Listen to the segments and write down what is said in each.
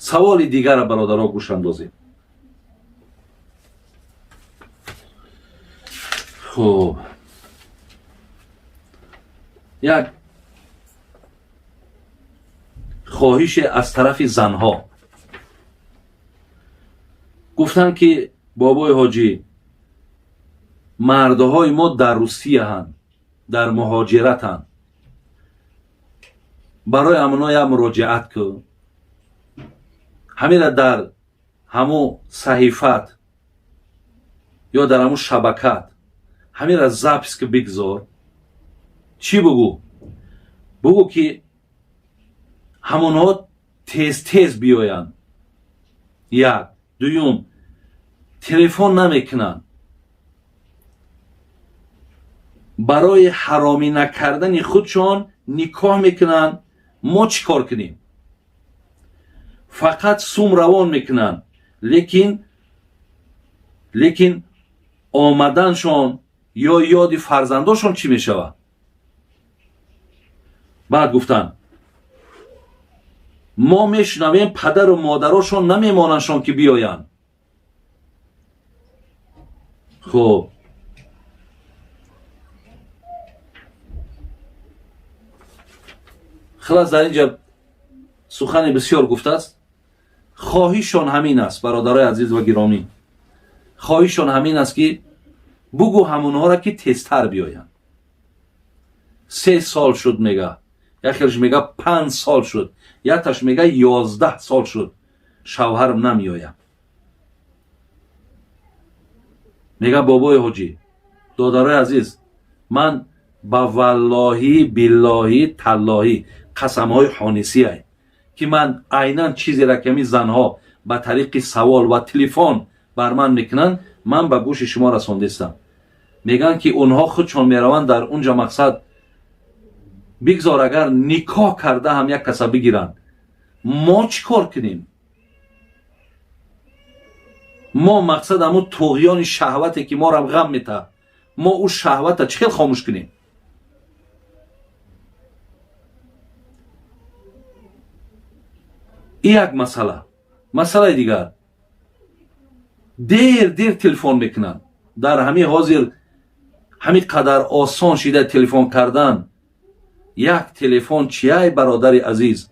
Саволи дигара, бародаро, гӯш андозем. Хуб, як хоҳише аз тарафи занҳо. Гуфтанд, ки бобои ҳоҷӣ, мардҳои мо дар Русияҳанд, дар муҳоҷиратанд, барои амоно як муроҷиат кун. Ҳамира дар ҳамун саҳифат ё дар ҳамун шабакат ҳамира запись ки бигзор. Чӣ бугӯ? Бугӯ, ки ҳамонҳо тез тез биёянд. Як дуюм, телефон намекунанд. Барои ҳаромӣ накардани худшон никоҳ мекунанд. Мо чӣ кор кунем? Фақат сум равон мекунанд, лекин омаданшон ё ёди фарзандошон чӣ мешавад? Баъд гуфтанд, мо мешунавем, падару модарошон намемонандшон, ки биёянд. Хуб, хулас, дар инҷа сухани бисёр гуфтааст. Хоҳишшон ҳамин аст, бародарои азиз ва гиромӣ, хоҳишшон ҳамин аст, ки бугӯ ҳамонҳоро, ки тезтар биёянд. 3 сол шуд, мега яхелш, мега 5 сол шуд, якташ мега 11 сол шуд, шавҳарам намеояд. Мега, бобои ҳоҷӣ, додарои азиз, ман ба валлоҳӣ, биллоҳӣ, таллоҳӣ, қасамҳои ҳонисиай, ки ман айнан чизеро, ки ҳамин занҳо ба тариқи савол ва телефон бар ман мекунанд, ман ба гӯши шумо расондистам. Мегӯянд, ки онҳо худшон мераванд дар унҷа. Мақсад, бигзор агар никоҳ карда ҳам як каса бигиранд, мо чӣ кор кунем? Мо, мақсад, ҳамун туғёни шаҳвате, ки морам ғам метаҳад, мо ӯ шаҳвата чӣ хел хомӯш кунем? И як масъала. Масъалаи дигар, дер дер телефон мекунанд. Дар ҳамин ҳозир ҳамин қадар осон шида телефон кардан. Як телефон чияй, бародари азиз?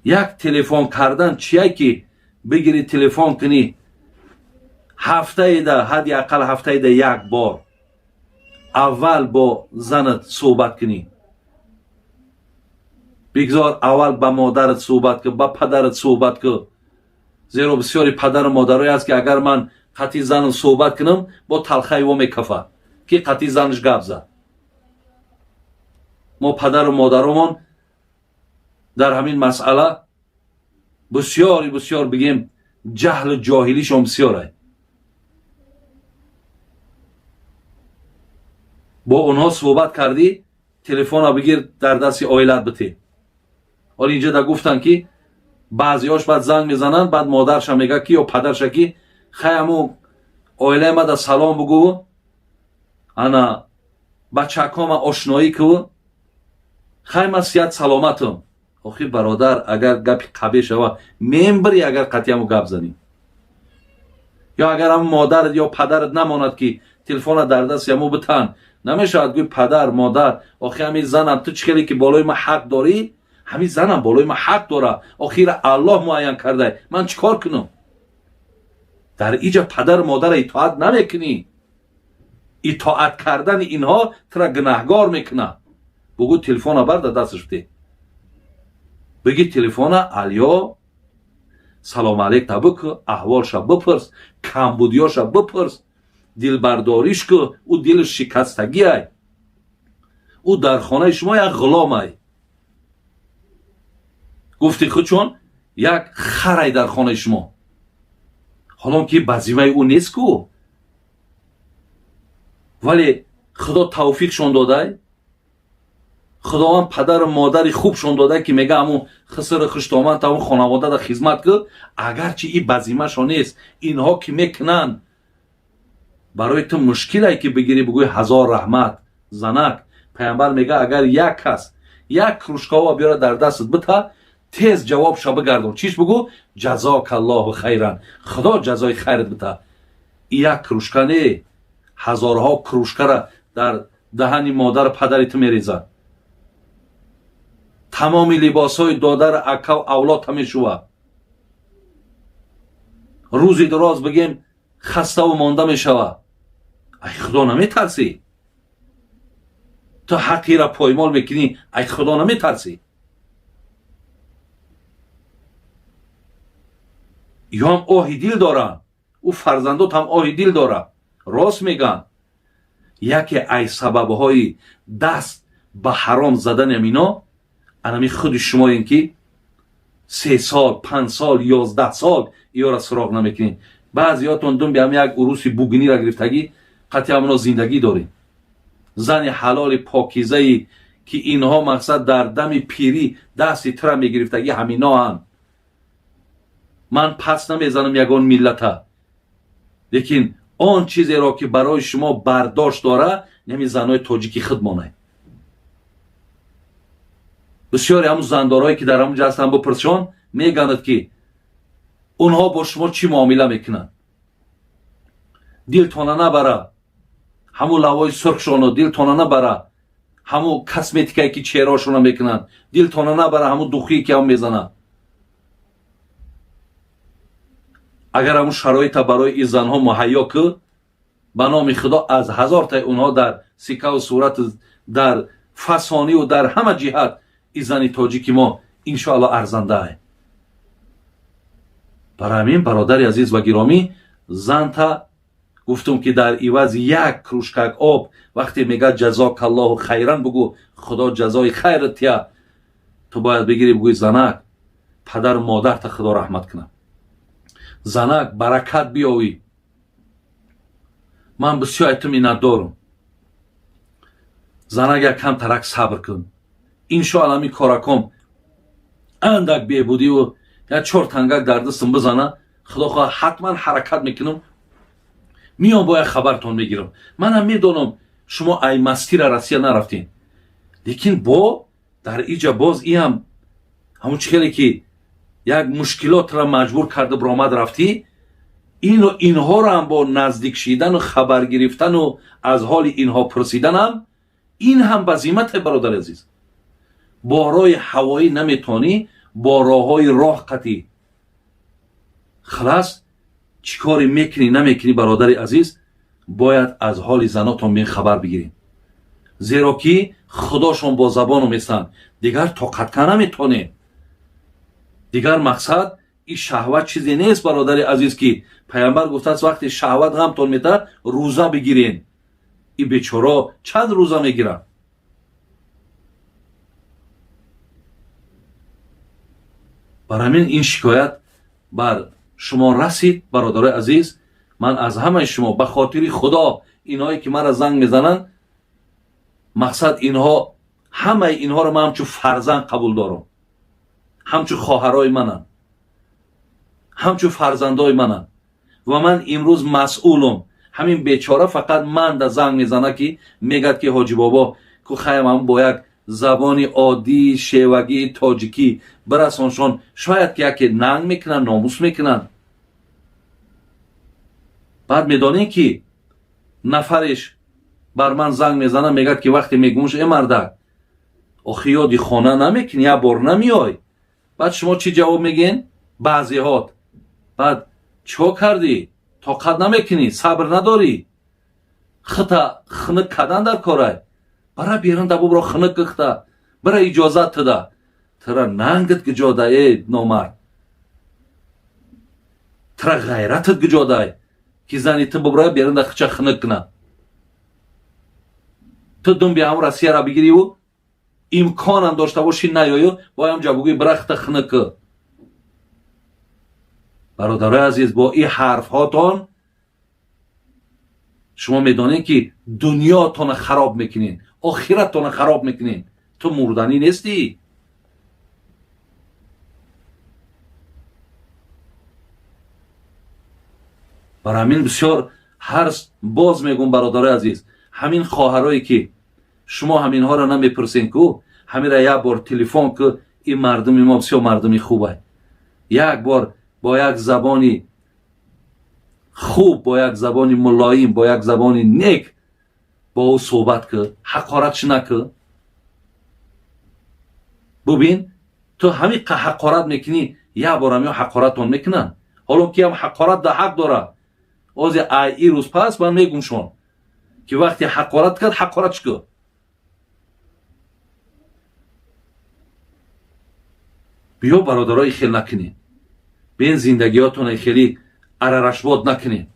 Як телефон кардан чияй, ки бигирӣ, телефон кунӣ ҳафтаеда, ҳадди ақал ҳафтаеда як бор аввал бо занат суҳбат кунӣ. Бигзор аввал ба модарат суҳбат кун, ба падарат суҳбат кун, зеро бисёри падару модарое аст, ки агар ман қатъи занам суҳбат кунам, бо талхаи во мекафад, ки қатъи занаш гап зад. Мо падару модаромон дар ҳамин масъала бисёри бисёр, бигем, ҷаҳлу ҷоҳилишон бисёрай. Бо онҳо суҳбат кардӣ, телефона бигир, дар дасти оилат бите. Ҳоло инҷа да гуфтанд, ки баъзеҳош баъд занг мезананд, баъд модарша мега, ки ё падарша, ки хай, ҳаму оилаи мада салом бугӯ, ана бачакома ошноӣ кӯ, хай, ман сиҳат саломатам. Охи, бародар, агар гапи қабе шава, мембири, агар қатъиаму гап занӣ. Ё агар ҳаму модарат ё падарат намонад, ки телефона дар дасти ҳаму битан, намешавад гӯй: «Падар, модар, охи, ҳамин занам, ту чӣ хеле ки болои ман ҳақ дорӣ, ҳамин занам болои ман ҳақ дора. Охира Аллоҳ муайян кардай, ман чӣ кор кунам?» Дар иҷа падару модара итоат намекунӣ. Итоат кардани инҳо тура гунаҳгор мекунад. Бугӯ, телефона бар, дар дасташ бите, биги телефона: «Алё, салом алейк та бикӯ, аҳволша бипурс, камбудиёша бипурс, дилбардориш ку». Ӯ дилаш шикастагиай, ӯ дар хонаи шумо як ғуломай, гуфти худчон, як харай дар хонаи шумо, ҳолон ки ба зимаи ӯ нест ку, вале Худо тавфиқшон додай, Худованд падару модари хубшон додай, ки мега ҳамун хисру хуштоман та ҳамун хонаводада хизмат ку. Агарчи и ба зимашон нест, инҳо ки мекунанд, барои ту мушкилае, ки бигирӣ, бигӯӣ: «Ҳазор раҳмат, занак». Пайғамбар мега, агар як кас як кружка ова биёра, дар дастат бита, Тез ҷавобша бигардон. Чиш бугӯ? Ҷазокаллоҳу хайран, Худо ҷазои хайрат бита. Як кружка не, ҳазорҳо кружкара дар даҳани модару падари ту мерезад. Тамоми либосҳои додару акав авлодта мешувад. Рӯзи дуроз, бигем, хаставу монда мешавад. Ай Худо наметарсӣ? Ту ҳаққира поймол мекунӣ, ай Худо наметарсӣ? Ёам оҳи дил доранд, ӯ фарзандот ҳам оҳи дил дорад. Рост мегӯянд, яке ай сабабҳои даст ба ҳаром задани амино анами худи шумоем, ки 3 сол, 5 сол, 11 сол иёра суроғ намекунед. Баъзеётон думби ҳам як уруси бугинира гирифтагӣ, қатъи ҳамоно зиндагӣ доред. Зани ҳалоли покизае, ки инҳо, мақсад, дар дами пирӣ дасти тура мегирифтагӣ, ҳаминоанд. Ман пас намезанам ягон миллата, лекин он чизеро, ки барои шумо бардошт дора, нами занҳои тоҷики худ монай. Бисёре ҳамун зандорҳое, ки дар ҳамун ҷа ҳастанд, бипурсшон, мегӯянд, ки онҳо бо шумо чӣ муомила мекунанд. Дилтона набара ҳамун лавои сурхшоно, дилтона набара ҳамун косметикае, ки чеҳраошона мекунанд, дилтона набара ҳамун духие, ки ҳам мезананд. Агар ҳамун шароита барои ин занҳо муҳайё кӯ, ба номи Худо, аз ҳазортаи онҳо дар сикаву сурат, дар фасониву дар ҳама ҷиҳат ин зани тоҷики мо, иншоалло, арзандаа. Барои ҳамин, бародари азиз ва гиромӣ, занта гуфтум, ки дар ивази як кружкак об вақте мегӯяд ҷазокаллоҳу хайран, бугӯ Худо ҷазои хайрат тия. Ту бояд бигирӣ, бугӯи: занак, падару модарта Худо раҳмат кунад, занак, баракат биёвӣ, ман бисёр ай ту миннатдорум, занак, як кам тарак сабр кун, иншоалло ҳамин кораком андак бебудиву як чор тангак дар дастам бизана, Худо хоҳ, ҳатман ҳаракат мекунам, миём, бояд хабартон мегирам. Манам медонам, шумо ай мастира Россия нарафтем, лекин бо дар иҷа боз иам ҳамун чӣ хеле, ки як мушкилотро маҷбур карда биромад рафтӣ, ино инҳоро ҳам бо наздик шидану хабар гирифтану аз ҳоли инҳо пурсиданам, ин ҳам ба зиммате. Бародари азиз, бо роҳи ҳавоӣ наметонӣ, бо роҳҳои роҳ қатӣ халас чӣ коре мекунӣ, намекунӣ, бародари азиз, бояд аз ҳоли занотон бехабар бигирем, зеро ки худошон бо забону местанд, дигар тоқатка наметонем. Дигар, мақсад, ин шаҳват чизе нест, бародари азиз, ки Паямбар гуфтааст: вақте шаҳват ғамтон метаҳад, рӯза бигирен. Ин бечоро чанд рӯза мегиранд? Бар ҳамин ин шикоят бар шумо расид. Бародарои азиз, ман аз ҳамаи шумо ба хотири Худо, инҳое, ки мара занг мезананд, мақсад, инҳо, ҳамаи инҳоро ман ҳамчун фарзанд қабул дорам, ҳамчун хоҳарои мананд, ҳамчун фарзандои мананд ва ман имрӯз масъулум. Ҳамин бечора фақат манда занг мезана, ки мегӯяд, ки ҳоҷи бобо ку хаям бо як забони оддии шевагии тоҷикӣ бирасоншон, шояд ки яке нанг мекунанд, номус мекунанд. Баъд медонем, ки нафареш бар ман занг мезана, мегӯяд, ки вақте мегӯмш: э мардак, охи ёди хона намекунӣ, як бор намеёй? Баъд шумо чӣ ҷавоб мегӯен? Баъзеҳот баъд чико кардӣ, тоқат намекунӣ, сабр надорӣ, хита хинык кардан дар корай, бара берун да бубро, хинык кихта бара, иҷозат тида, тира нангит гиҷода, э номард, тира ғайратит гиҷодай, ки зани ту бубра берун да хича хинык куна. Ту думби ҳам Россияра бигириву имконам дошта бошӣ, наёю боям ҷа бугӯи бира хита хинык ки. Бародарои азиз, бо ин ҳарфҳотон шумо медонед, ки дунётона хароб мекунед, охираттона хароб мекунед. Ту мурданӣ нестӣ. Бар ҳамин бисёр ҳар боз мегӯм, бародарои азиз, ҳамин хоҳарое, ки шумо ҳаминҳоро намепурсен ку, ҳамира як бор телефон ку. Ин мардуми мо бисёр мардуми хубай. Як бор бо як забони хуб, бо як забони мулоим, бо як забони нек бо ӯ суҳбат кӣ, ҳақоратш накӣ. Бубин, ту ҳамин ҳақорат мекунӣ, як борам ё ҳақоратон мекунанд. Ҳоло ки ҳам ҳақорат да ҳақ дорад. Ози ай и рӯз пас ман мегумшон ки вақте ҳақорат кард, ҳақоратш кӯ. Биё, бародарои, хел накунед. Бин, зиндагиётона хеле арарашбод накунед.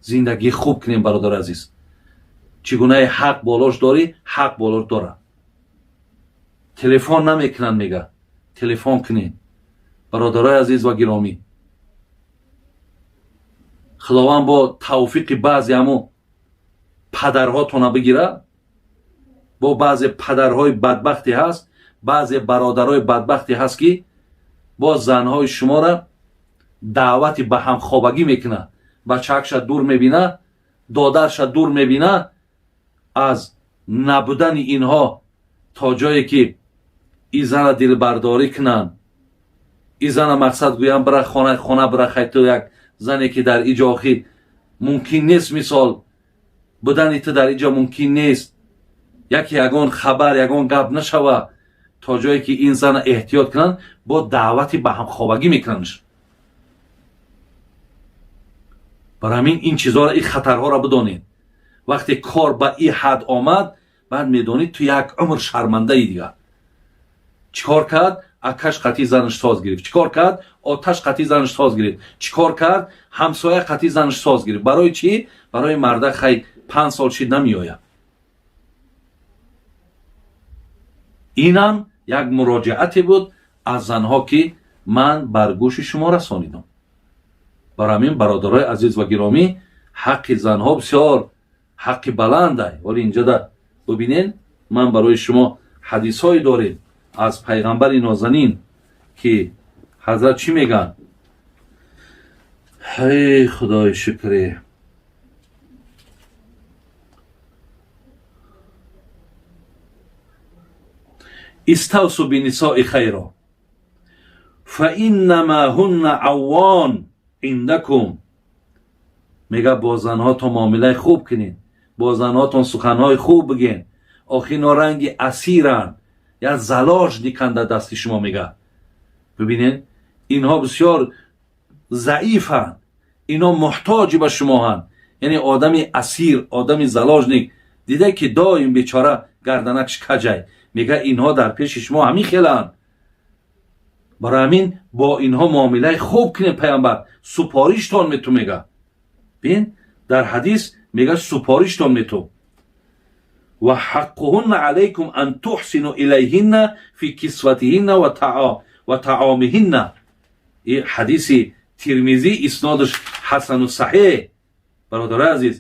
Зиндагии хуб кунем, бародари азиз. Чӣ гунаи ҳақ болош дорӣ, ҳақ болош дорад. Телефон намекунанд, мега. Телефон кунед. Бародарои азиз ва гиромӣ. Худованд бо тавфиқи баъзе ҳамун падарҳотона бигира. Бо баъзе падарҳои бадбахте ҳаст, баъзе бародарои бадбахте ҳаст, ки бо занҳои шуморо даъвати ба ҳамхобагӣ мекунад. Бачаакша дур мебина, додарша дур мебина. Аз набудани инҳо то ҷое ки и зана дилбардорӣ кунанд, и зана мақсад гӯянд, бира хона, хона бира, хай ту як зане ки дар иҷо охи мумкин нест, мисол будани ту дар иҷо мумкин нест, яке ягон хабар, ягон гап нашава, то ҷое ки ин зана эҳтиёт кунанд, бо даъвати ба ҳамхобагӣ мекунандш. Барои ҳамин ин чизҳоро, ин хатарҳоро бидонед. Вақте кор ба ин ҳад омад, баъд медонӣ, ту як умр шармандаи дигар. Чӣ кор кард? Акаш қатъи занаш соз гирифт. Чӣ кор кард? Оташ қатъи занаш соз гирифт. Чӣ кор кард? Ҳамсоя қатъи занаш соз гирифт. Барои чӣ? Барои марда хай 5 сол шид намеояд. Инам як муроҷиате буд аз занҳо, ки ман бар гӯши шумо расонидам. Барои ҳамин, бародарои азиз ва гиромӣ, ҳаққи занҳо бисёр ҳаққи баландай. Вале инҷода бубинед, ман барои шумо ҳадисҳое дорем аз пайғамбари нозанин, ки ҳазрат чӣ мегӯянд. Ҳай, худои шукре. Иставсу бинисои хайро фаиннама ҳунна аввон индакум. Мега, бо занҳотон муомилаи хуб кунед, бо занҳотон суханҳои хуб бигӯед. Охи ино ранги асиранд, як заложник анд дар дасти шумо. Мега, бибинед, инҳо бисёр заифанд, ино муҳтоҷи ба шумоҳанд. Яъне одами асир, одами заложник дида, ки доим бечора гарданакш каҷай. Мега, инҳо дар пеши шумо ҳамин хеланд. Барои ҳамин бо инҳо муомилаи хуб кунед. Пайғамбар супориштон мету, мега. Бин, дар ҳадис мега, супориштон мету. Ва ҳаққуҳунна алайкум ан туҳсину илайҳинна фи кисватиҳинна ва таомиҳинна. И ҳадиси Тирмизӣ, иснодаш ҳасану саҳеҳ. Бародарои азиз,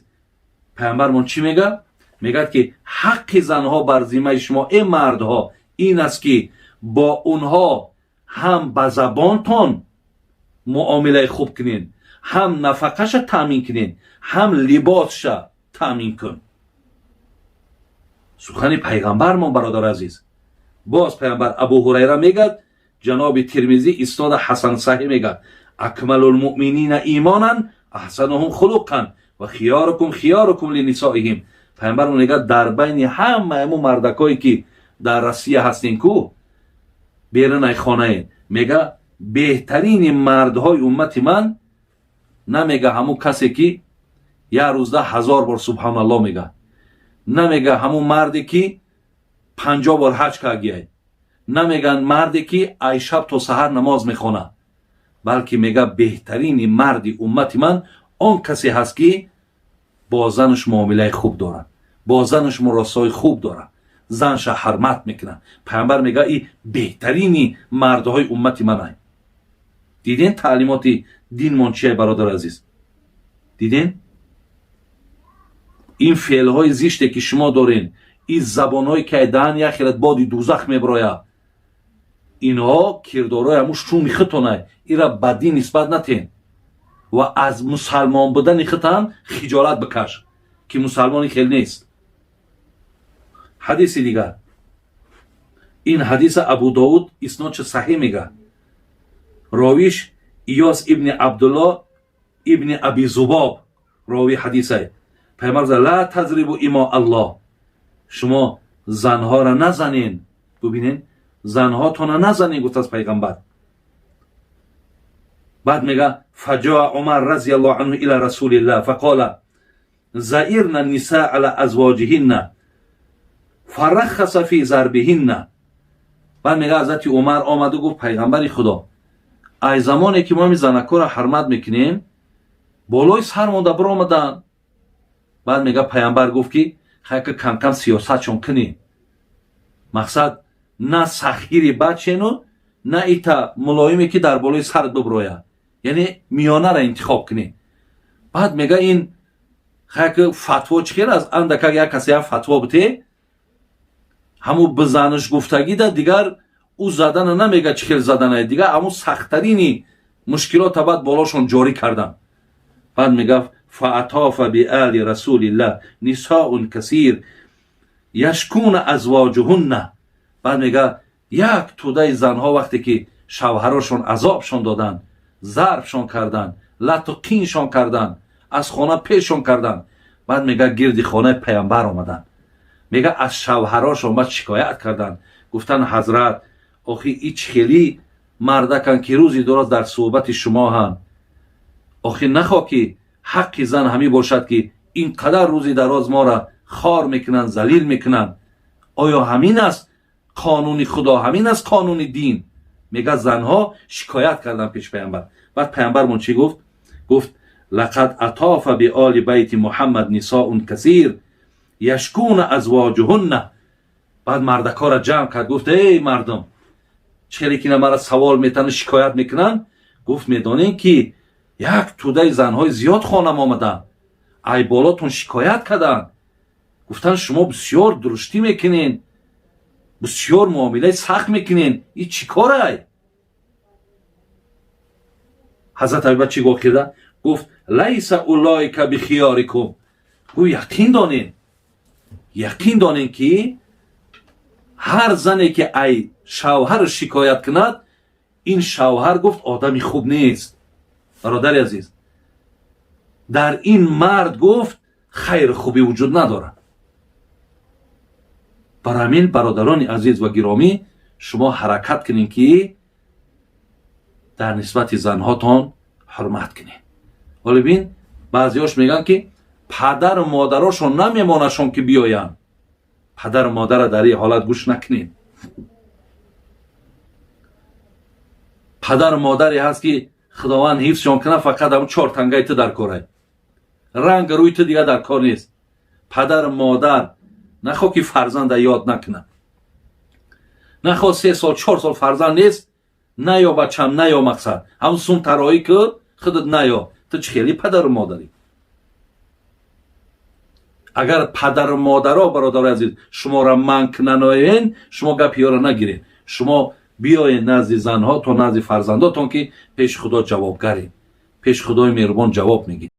пайғамбармон чӣ мега? Мегӯяд, ки ҳаққи занҳо бар зиммаи шумо, э мардҳо, ин аст, ки бо онҳо ҳам ба забонтон муомилаи хуб кунед, ҳам нафақаша таъмин кунед, ҳам либосша таъмин кун. Сухани пайғамбармон, бародари азиз. Боз пайғамбар, Абу Ҳурайра мегӯяд, ҷаноби Тирмизӣ иснода ҳасан саҳӣ мегӯяд: акмалулмуъминина имонан аҳсануҳум хулуқан ва хиёрукум хиёрукум линисоиҳим. Пайғамбармон мегӯяд, дар байни ҳамаи ҳамун мардакое ки дар Россия ҳастем ку, берунай хонаем, мега, беҳтарини мардҳои уммати ман намега ҳамун касе ки як рӯзда 1000 бор субҳаналлоҳ мега, намега ҳамун марде ки 50 бор ҳаҷ кардгиай, намеган марде ки ай шаб то саҳар намоз мехонад, балки мега, беҳтарини марди уммати ман он касе ҳаст, ки бо занаш муомилаи хуб дорад, бо занаш муросои хуб дорад, занша ҳурмат мекунад. Пайғамбар мега, и беҳтарини мардҳои уммати манай. Диден, таълимоти динмон чия, бародари азиз? Диден, ин феълҳои зиште ки шумо дорен, ин забонҳое ки ай даҳан як хелат боди дузах мебирояд, инҳо кирдорҳои ҳамун шуми худтонай. Ира ба дин нисбат натен ва аз мусалмон будани худтан хиҷолат бикаш, ки мусалмони хел нест. Ҳадиси дигар. Ин ҳадиса Абу Довуд иснодша саҳеҳ мега. Ровиш Иёс ибни Абдулло ибни Аби Зубоб ровии ҳадисае. Пайғамбар: «لا تضربوا إماء الله», шумо занҳоро назанен. Бубинен, занҳотона назанен, гуфтааст пайғамбар. Баъд мега: فجاء عمر رضي الله عنه إلى رسول الله فقال زئرن النساء على أزواجهن فرخص في ضربهن. Баъд мега, ҳазрати Умар омаду гуфт: «Пайғамбари Худо, ай замоне ки мо ҳами занакҳоро ҳурмат мекунем, болои сар монда биромаданд». Баъд мега, пайғамбар гуфт ки хайка камкам сиёсатшон кунем, мақсад на сахтгири бачену на ита мулоиме ки дар болои сарат биброяд, яъне миёнаро интихоб кунем. Баъд мега, ин хайка фатво чӣ хел аст? Андакак як касе як фатво бите, ҳамун бизаниш гуфтагида, дигар ӯ задана намега, чӣ хел задана, дигар ҳамун сахттарини мушкилота баъд болошон ҷорӣ кардан. Баъд мега: فأطاف بآل رسول الله نساء كثير يشكون أزواجهن. Баъд мега, як тӯдаи занҳо вақте ки шавҳарошон азобшон доданд, зарбшон карданд, лату қиншон карданд, аз хона пешшон карданд, баъд мега, гирди хонаи паямбар омаданд. Мега, аз шавҳарошон баъд шикоят карданд, гуфтанд: «Ҳазрат, охи ич хелӣ мардакан ки рӯзи дороз дар суҳбати шумо ҳанд. Охи нахо ки ҳаққи зан ҳамин бошад ки ин қадар рӯзи дароз мора хор мекунанд, залил мекунанд. Оё ҳамин аст қонуни Худо, ҳамин аст қонуни дин?» Мега, занҳо шикоят карданд пеши паямбар. Баъд паямбармон чӣ гуфт? Гуфт: لقد أطاف بآل بيت محمد نساء كثير يشكون أزواجهن. Баъд мардакҳоро ҷамъ кард, гуфт: «Эй мардум, чӣ хеле ки мара савол метану шикоят мекунанд?» Гуфт: «Медонем ки як тӯдаи занҳои зиёд хонам омаданд, ай болотон шикоят карданд, гуфтанд шумо бисёр дуруштӣ мекунен, бисёр муомилаи сахт мекунен. И чӣ корай?» Ҳазрат Абибакр чӣ гуфт? Кирда гуфт: «ليس أولئك بخياركم». Гӯ, яқин донен, яқин донен ки ҳар зане ки ай шавҳар шикоят кунад, ин шавҳар, гуфт, одами хуб нест. Бародари азиз, дар ин мард, гуфт, хайру хубӣ вуҷуд надорад. Бар ҳамин, бародарони азиз ва гиромӣ, шумо ҳаракат кунед ки дар нисбати занҳотон ҳурмат кунед. Ҳоло бин, баъзеҳош мегӯянд ки падару модарошон намемонашон ки биёянд. Падару модарра дар ин ҳолат гӯш накунед. Падару модаре ҳаст ки, Худованд ҳифзшон кунад, фақат ҳамн чор тангаи ту дар корай, ранг рӯи ту дигар дар кор нест. Падару модар нахоҳ ки фарзанда ёд накунад, нахоҳ 3 сол, 4 сол фарзанд нест, наё бачам, наё, мақсад ҳамн сум тароӣ ку, худат наё. Ту чӣ хели падару модарӣ? Агар падару модаро, бародари азиз, шуморо манъ кунаноен, шумо гапи ёро нагиред. Шумо биёед назди занҳо то назди фарзандотон, ки пеши Худо ҷавобгарем, пеши Худои меҳрубон ҷавоб мегиред.